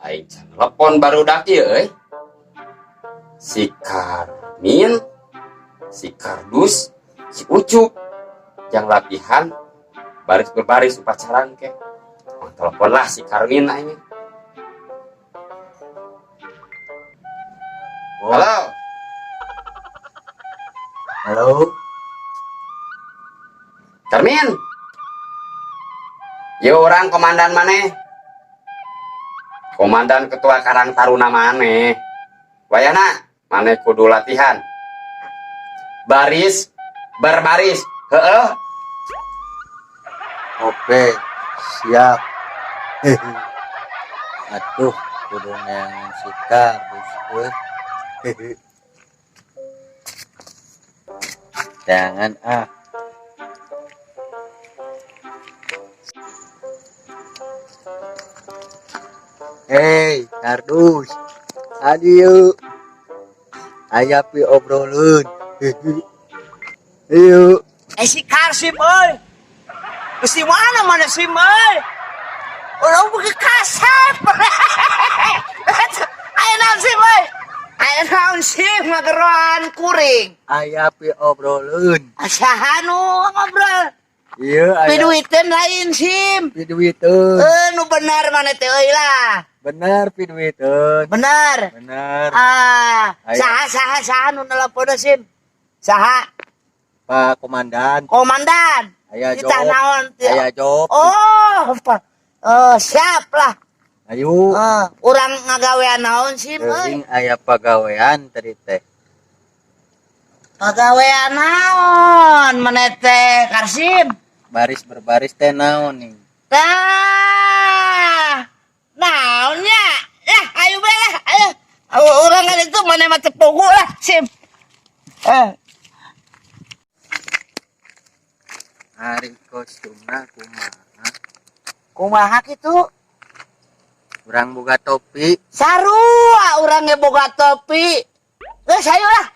Aing can telepon barudak ieu euy. Si Karmin, si Kardus, si Ucup yang latihan baris berbaris upacara ke. Oh, telepon lah si Karmin aing. Oh. Halo. Halo. Karmin. Yo orang komandan maneh? Komandan ketua Karang Taruna maneh. Wayahna maneh kudu latihan. Baris berbaris. Heeh. Oke, siap. Aduh, kudu neangan si Kardus euy. Jangan ah. Hei, Kardus. Adieu. Aya pi obroleun. Yuk. Eh, si Karsim euy. Geus di mana mana sim euy? Urang beuki kasep. Aya naon sim euy? Aya naon sim ngageroan kuring? Aya pi obroleun. Saha nu ngobrol? Iya, aya. Piduiteun lain sim? Piduiteun. Eh, nu benar mana teh euy lah. Bener piduiteun. Bener. Bener. Ah, Aya. saha saha saha nu nelpon sim? Saha? Pak Komandan. Komandan. Aya Kita job. naon? Aya job. Oh, apa? Oh, siap lah. Ayo. Ah, urang ngagawean naon sim euy? Teuing aya pagawean tadi teh. Pagawean naon maneh teh Karsim? Baris berbaris teh naon nih? Tah. Naonnya? Ya, ayo bae lah, ayo. Urang kan itu maneh mah teu pogo lah, sim. Eh, Ari kostumna kumaha? Kumaha kitu? Urang boga topi. Sarua urang ge boga topi. Geus ayo lah.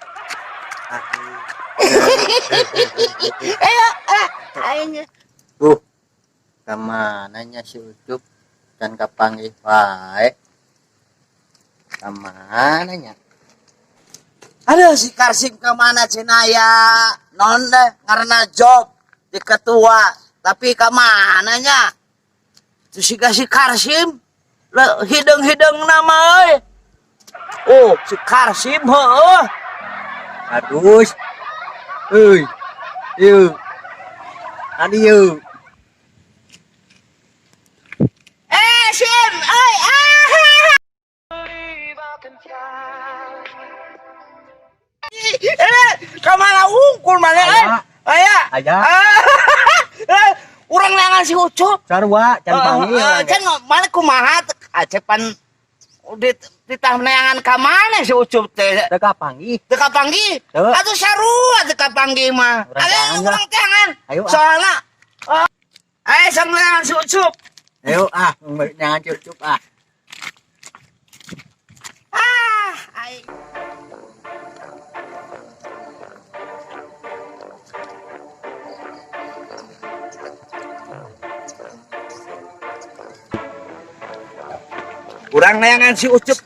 Ayo, ah, aing. Kamana nya si Ucup? Can kapanggih wae. Kamana nya? Aduh, si Karsim kemana cenaya? Non deh, karena job di ketua. Tapi kemana nya? Terus si si Karsim, hidung-hidung nama euy. Oh, si Karsim heueuh. Kardus. Euy. Yeuh. Adi yeuh. Eh, Sim, euy, ah. Eh, kamana wungkul mana eh? Aya. Aya. Aya. Ah. Eh, urang neangan si Ucup. Sarua can panggil. Eh, can mana kumaha acepan di ditah neangan ka mana si Ucup teh? Teu kapanggih. Teu kapanggih. Teu. Atuh sarua teu kapanggih mah. Urang Ayo teangan urang teangan. Ayo, ah. Soalna ayo sang neangan si Ucup. Ayo ah, neangan si Ucup ah. Ah, aing. Urang neangan si Ucup.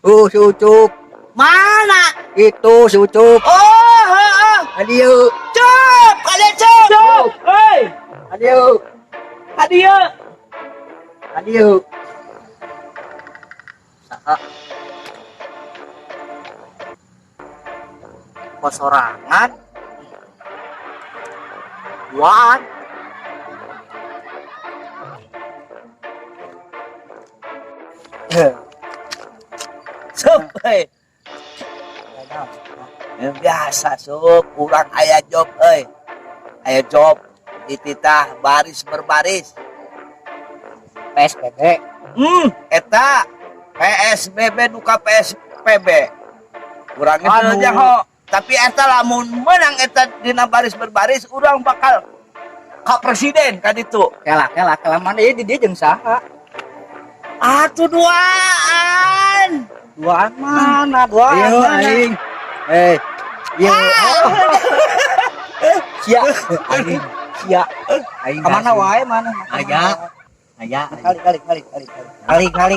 Oh, si Ucup. Mana? Itu si Ucup. Oh, heeh. Adi yeuh. Cup, kalian cup. Cup, hei, Adi yeuh. hadiah. Adi yeuh. Saha? Kosorangan. Duaan. Sup, hei. Biasa, sup. Kurang aya job, euy. Aya job dititah baris berbaris. PSBB. Eta PSBB duka PSPB. Urang itu Aduh. jaho. Tapi eta lamun menang eta dina baris berbaris urang bakal ka presiden kan itu. Kela kela kela mana ieu di dieu jeung saha? Atuh duaan. Duaan mana? Duaan Ayo mana? aing. Eh. Iya. Sia. Aing. Sia. Aing Kemana kasih. wae mana? Aya. Aya. Kali kali kali kali kali kali.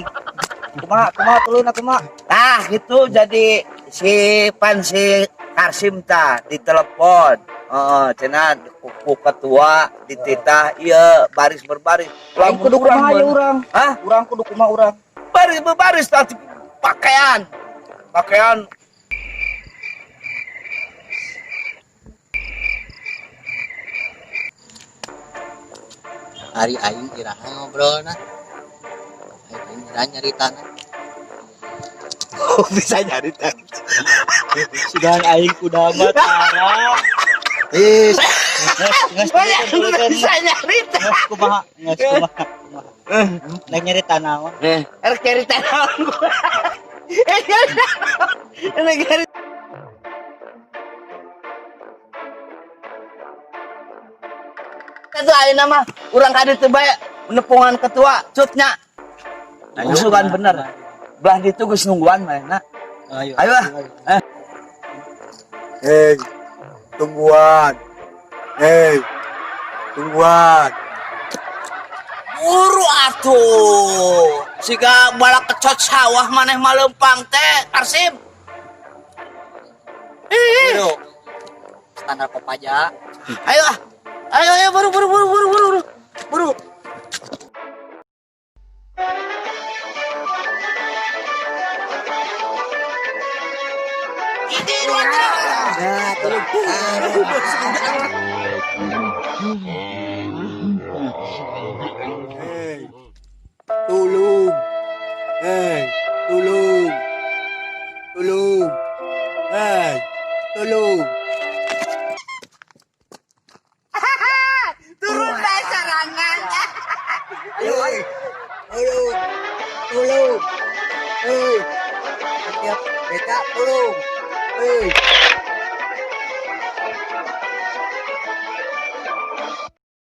Kumaha kumaha tuluyna kumaha? Nah, gitu jadi si pan si Karsim ta ditelepon. Heeh, cenah ku ketua dititah ieu baris berbaris. Aing kudu kumaha ya urang? Hah? Urang kudu kumaha urang? Baris berbaris tah pakaian. Pakaian. Ari aing iraha ngobrolna. Aing iraha nyaritana. Oh, bisa nyarita. Sudah aing kuda mah tara. Ih, Geus Bisa nyarita. geus kumaha? Geus kumaha? Nek nyarita naon? Erek cerita naon gua. Erek cerita. Itu ayeuna mah urang ka ditu bae nepungan ketua cutnya. Usulan bener. Belah ditu geus nungguan manehna. Ayo. Ayo ah. Hei, tungguan. Hei, tungguan. Buru atuh. Siga balak kecot sawah maneh malempang teh, Karsim. Ih, Bro. Standar Kopaja. ayo ah. Ayo ayo buru buru buru buru buru. Buru. Nah, tolong. Hei, tolong. Hei, tolong. Tolong. Hei, tolong. Turun bae sarangan. Hei, tolong. Tolong. Hei, setiap beta tolong. Hei.